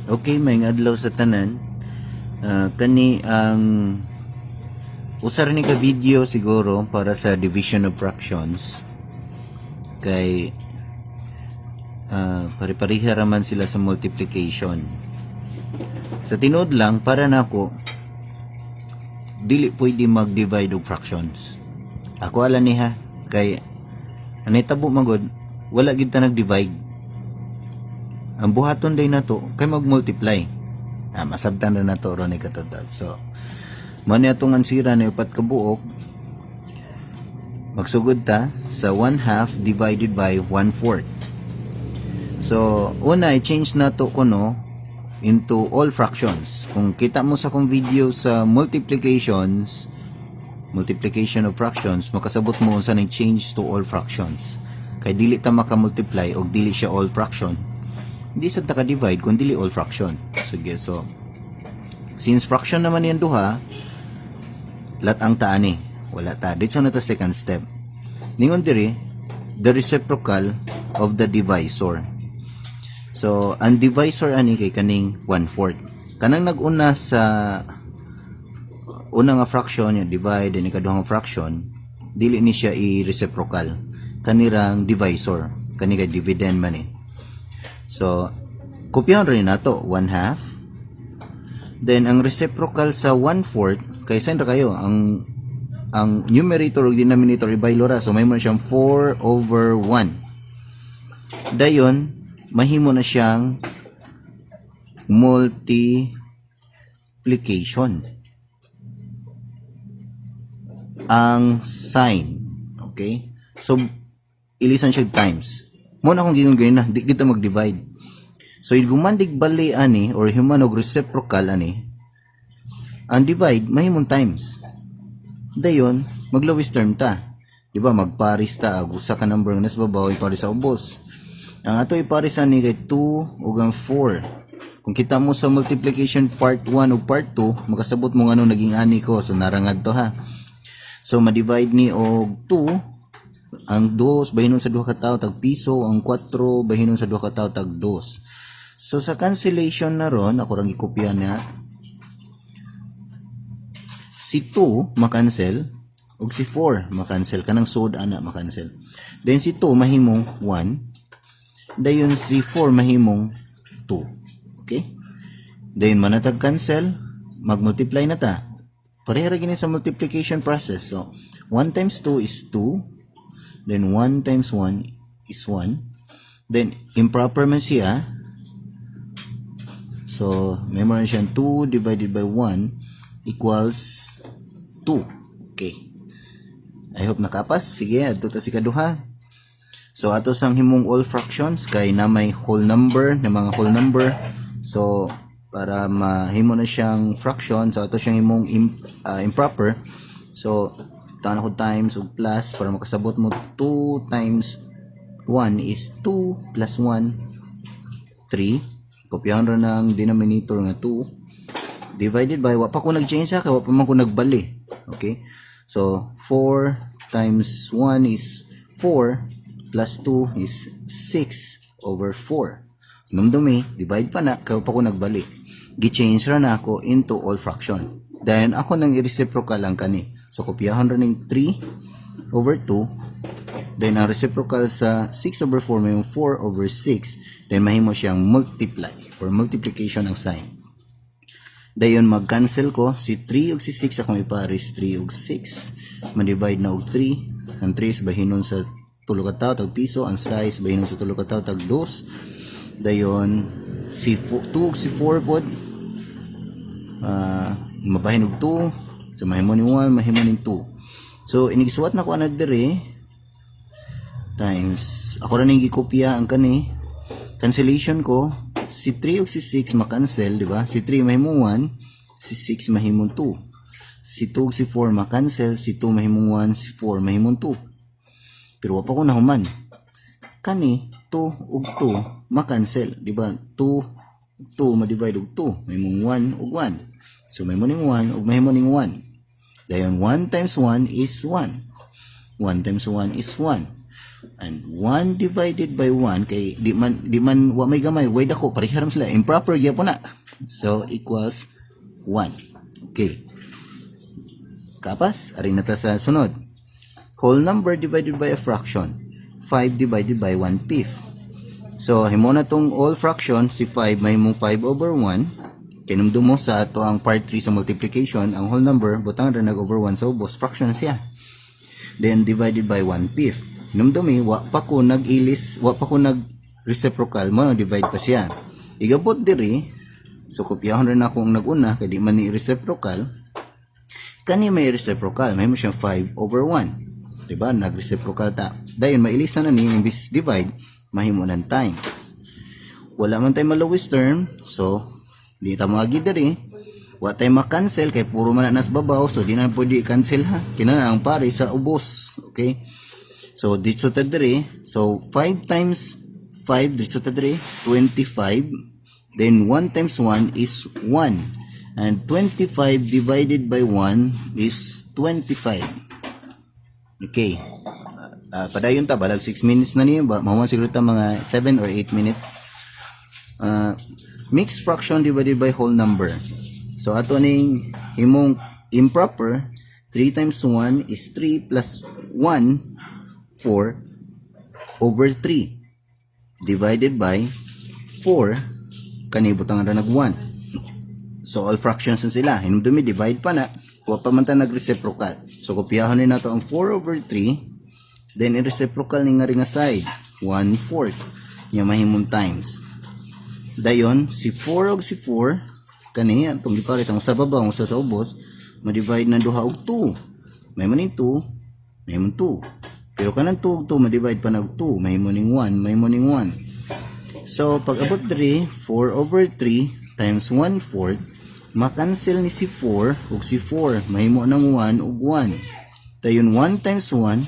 Okay, maayong adlaw sa tanan. Kani ang usa ra ni ka video siguro para sa division of fractions kay pare-pareha raman sila sa multiplication. Sa tinuod lang, para nako, dili pwede mag-divide og fractions. Ako ala ni ha, kay anay tabo magod, wala gid ta nag-divide. Ang buhaton day nato kay mag-multiply. Masabtan na nato ron ni katutag. So, mao ni atong ansira ni upat ka buok. Magsugod ta sa 1 half divided by 1 fourth. So, una, i-change nato kuno into all fractions. Kung kita mo sa akong video sa multiplications, multiplication of fractions, makasabot mo unsa nang change to all fractions. Kay dili ta maka-multiply og dili siya all fraction. Hindi sad ta ka-divide kung dili all fraction. Sige, so since fraction naman yan duha, lat-ang ta ani. Wala ta. Dito na ta second step. Ningon diri, the reciprocal of the divisor. So, ang divisor ani kay kaning 1/4. Kanang nag-una sa una nga fraction, yung divide, and ikaduhang fraction, dili ni siya i-reciprocal. Kanirang divisor. Kani kay dividend man eh. So, kopyahan rin nato 1 half. Then, ang reciprocal sa 1/4, kay saan ra kayo, ang numerator ug denominator ibaylo ra. So, mahimo na siyang 4 over 1. Dayon, mahimo na siyang multiplication. Ang sign. Okay? So, ilisan siya times. Mao na akong gingon na, di kita mag-divide. So, gumandig bali ani or human og reciprocal ani, ang divide mahimong times. Dayon, mag-lowest term ta. Di ba, magparis ta, ag usa ka number nga nasa babaw, iparis sa ubos. Ang ato iparis ani kay 2 ug ang 4. Kung kita mo sa multiplication part 1 o part 2, makasabot mo nga naging ani ko. So, narangad to ha. So, ma-divide ni og 2, ang 2 bahinon sa duha ka tawo tag piso, ang 4 bahinon sa duha ka tawo tag 2. So sa cancellation na ron, ako rang ikopya na si 2 makancel ug si 4 makancel, kanang sud ana makancel. Then si 2 mahimong 1, dayon si 4 mahimong 2. Okay? Dayon manatag cancel, mag-multiply na ta. Pareha ra gini sa multiplication process. So 1 times 2 is 2, then 1 times 1 is 1. Then improper man siya. So, meron siyang 2 divided by 1 equals 2. Okay. I hope nakapas. Sige, adto ta si kaduha. So, ato sang himong all fractions kay na may whole number, na mga whole number. So, para mahimo na siyang fraction, so ato siyang himong improper. So, tan ko times ug plus para makasabot mo 2 times 1 is 2 plus 1 3. Kopyahan ra ng denominator nga 2 divided by, wa pa ko nag-change ha, kay wa pa man ko nagbali. Okay? So 4 times 1 is 4 plus 2 is 6 over 4. Numdumi, divide pa na kay wa pa ko nagbali. Gi-change ra na ako into all fraction. Then ako nang i-reciprocal lang kani. So kopyahan ra ning 3 over 2. Then ang reciprocal sa 6 over 4 may 4 over 6. Then mahimo siyang multiply or multiplication ang sign. Dayon mag-cancel ko si 3 ug si 6, akong ipares 3 ug 6. Ma-divide na og 3. Ang 3 is bahinon sa tulo ka tawo tag piso, ang 6 bahinon sa tulo ka tawo tag 2. Dayon si 2 ug si 4 pod mabahin og 2. So mahimo ni 1, mahimo ni 2. So inigsuwat na ko ana diri times, ako ra ning gikopya ang kani. Cancellation ko, si 3 ug si 6 ma-cancel, di ba? Si 3 mahimong 1, si 6 mahimong 2. Si 2 ug si 4 ma-cancel, si 2 mahimong 1, si 4 mahimong 2. Pero wa pa ko nahuman. Kani 2 ug 2 ma-cancel, di ba? 2 2 ma-divide og 2, mahimong 1 ug 1. So mahimo ning 1 ug mahimo ning 1. Dayon 1 times 1 is 1. 1 times 1 is 1. And 1 divided by 1 kay di man wa may gamay, way dako, pareha ra sila, improper gyapon na. So equals 1. Okay. Kapas, ari na ta sa sunod. Whole number divided by a fraction. 5 divided by 1 fifth. So, himo na tong all fraction, si 5 mahimong 5 over 1. Kinumdum mo sa ato ang part 3 sa multiplication, ang whole number, butang ra nag over 1 sa ubos, fraction na siya. Then, divided by 1 fifth. Hinumdumi, wa pa ko nag-ilis, wa pa ko nag reciprocal mo, divide pa siya. Igabot diri, so kopyahon rin ako ang nag-una, kay di man ni reciprocal. Kani may reciprocal, mahimo siyang 5 over 1. Diba? Nag-reciprocal ta. Dayon, mailisan na ni, imbis divide, mahimo ng times. Wala man tayo ma-lowest term, so, di ta moagi diri. Wa tay ma-cancel, kay puro man na nas babaw, so di na pwede i-cancel ha. Kina ang pare sa ubos. Okay? So, dito ta diri. So, 5 times 5, dito ta diri, 25. Then, 1 times 1 is 1. And 25 divided by 1 is 25. Okay. Padayon ta, balag 6 minutes na niyo. Ba, mahuman siguro ta mga 7 or 8 minutes. Mixed fraction divided by whole number. So, ato ning himong improper, 3 times 1 is 3 plus 1, 4 over 3 divided by 4, kani butang ra nag 1. So all fractions na sila. Hinumdumi, divide pa na, wa pa man ta nag reciprocal. So kopyahon ni nato ang 4 over 3, then i-reciprocal ni nga rin nga side, 1 fourth nya mahimong times. Dayon si 4 og si 4, kani atong gipares ang sa baba, ang usa sa ubos, ma-divide na duha og 2, may ning 2, may 2, pero kanang 2 og 2 ma-divide pa nag 2, mahimo ning 1, mahimo ning 1. So pag abot diri, 4 over 3 times 1 fourth, ma-cancel ni si 4 ug si 4, mahimo ng 1 ug 1. Dayon 1 times 1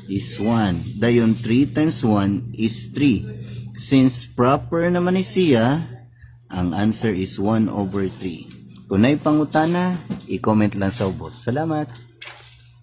is 1. Dayon 3 times 1 is 3. Since proper naman ni siya, ang answer is 1 over 3. Kung naay pangutana, i-comment lang sa ubos. Salamat!